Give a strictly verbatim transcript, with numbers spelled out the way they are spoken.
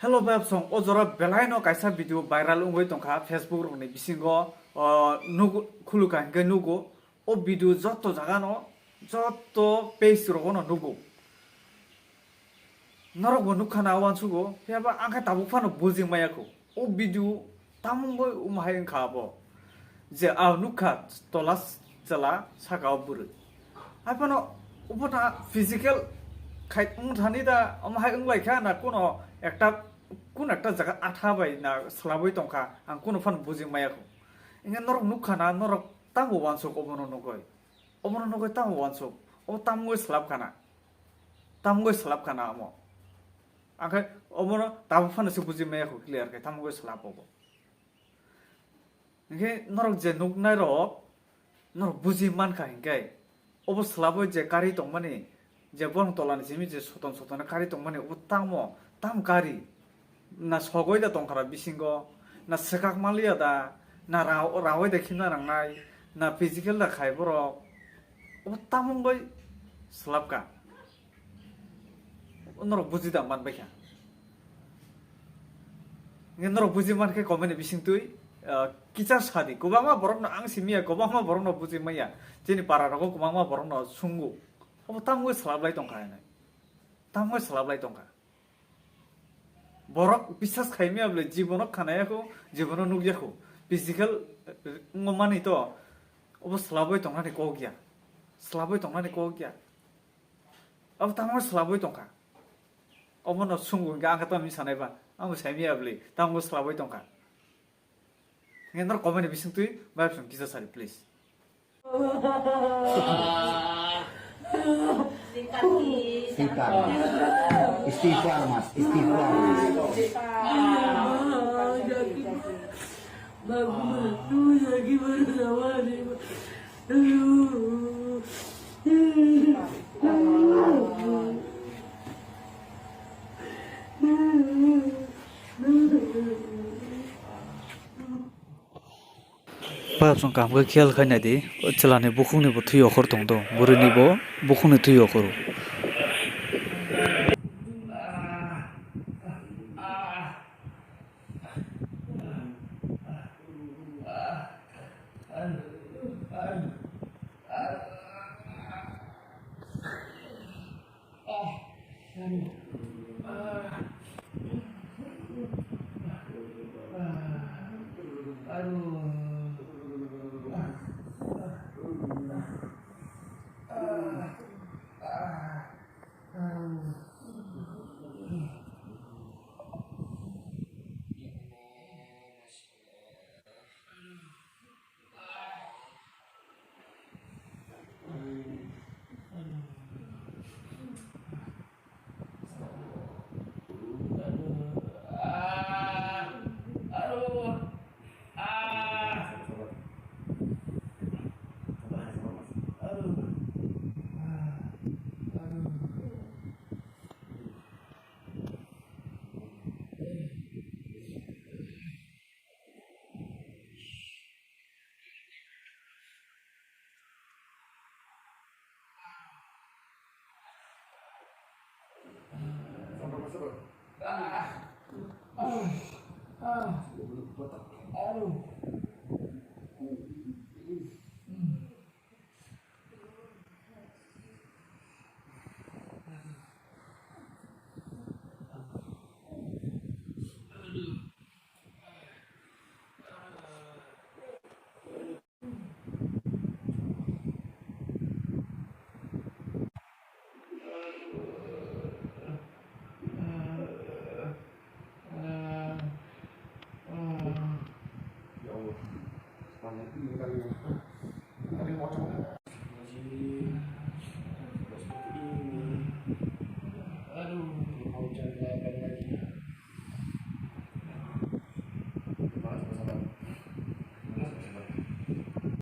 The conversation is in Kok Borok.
Hello, bayapsong, o jora belaino kaisa video viral wngwi tongkha Facebook rokni bisingo, o, nugo, khulukha hinkhe nugo, o video joto jagano, joto page rogono nugo. Norokbo nukha na uansugo, phiyaba ang khe tabuk phano bujing maya kho. O video tamo wngwi umhai wngkha abo? Je a nukha tola chwla saka o bwrwi. Hai phano obo na physical khai wng thani da, omo hai wng lai kha na, kuno ekta, kuno ekta jaga atha bai na swlabwi tong kha, ang kuno phano bujing maya kho. Hinkhe norok nukha na, norok tamo uansuk obono nugwi? Obono nugwi tamo uansuk? Obo tamo wngwi swlap kha na? Tamo wngwi swlap kha na omo? Ang khe obono tabuk phano se bujing maya kho clear khe, tamo wngwi swlap obo? Hinkhe norok je nuknai rok, norok buji mankha hinkhe, obo swlabo je kari tongmani, je borong tolani simi je soton soton kari tongmani, obo tamo, tam kari? Na sogoi da tongkha bisingo, na swkak manliya da, na ra-, rawai da khimna nangnai, na physical da khai borok, obo tamo wngwi swlapkha? Norok buji da manbaikha. Hinkhe norok buji mankhe comment ni bisingtwi, ah, kicha sadi. Kwbangma borokno ang simiya, kwbangma borokno buji maya. Chini para rogo kwbangma borokno sungo. Obo tamo wngwi swlaplai tongkha hinwi. Tamo wngwi swlaplai tongkha. Borok biswas khaimaya bwle jibono khanayakho, jibono nukyakho. Physical, eh, wngmani to obo swlabwi tongnani kok ya. Swlabwi tongnani kok ya. Abo tamo swlabwi tongkha. Obono sungo hinkhe ang khe tamo sanai ba, ang bo saimaya bwle, tamo swlabwi tongkha. Hinkhe norok comment ni bisingtwi bayapsong kisa sari, please. Istighfar. Istighfar, Mas. Istighfar. Bayapsong kaham khe khiyal khai nai di, o chwla ni bukhuk ni bo thwi okhor tong do, bwrwi ni bo bukhuk ni thwi okhor o.